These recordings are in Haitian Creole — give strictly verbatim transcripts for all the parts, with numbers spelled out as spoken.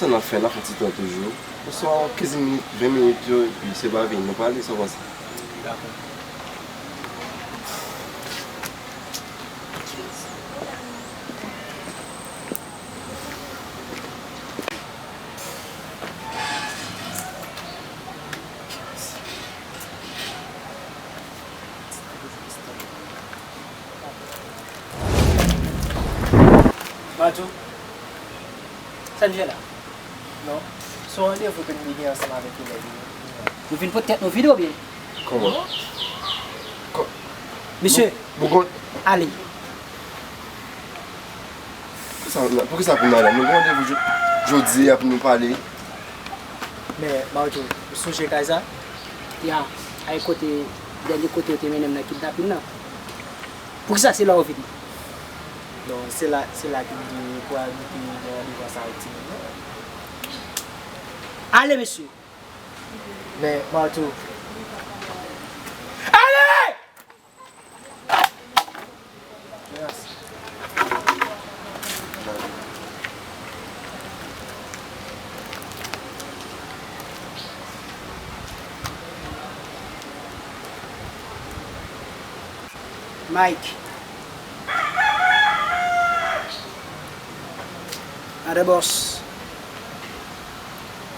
Sa n ap fè, n ap fè ti tan toujou. Oswa kenz minit, ven minit yo, epi se pa vini, nou pale, sa w panse? Dakò. Matou, sa n fè la? Non, se yon randevou ke n te gen ansanm avèk elèv yo. Nou vin pote tèt nou vide oubyen? Kòman? Kò- Mesye, nou, nou gon- ale. Poukisa, poukisa pou n ale? Nou gen randevou jodi a pou nou pale. Men, Matou, ou sonje kay sa? Ya, ay kote, dènye kote yo te mennen m nan kidnapin nan. Poukisa se la ou vin? Non, se la, se la ke m te pou abite nan randevou sa ak timoun nan. Ale, mesye! Men, Matou. Ale! Mike. Adabos.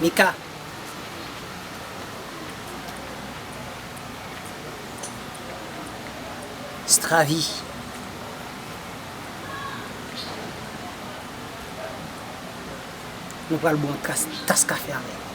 Mika. Stravi. Nou pral bwè yon kas, tas kafe avè l.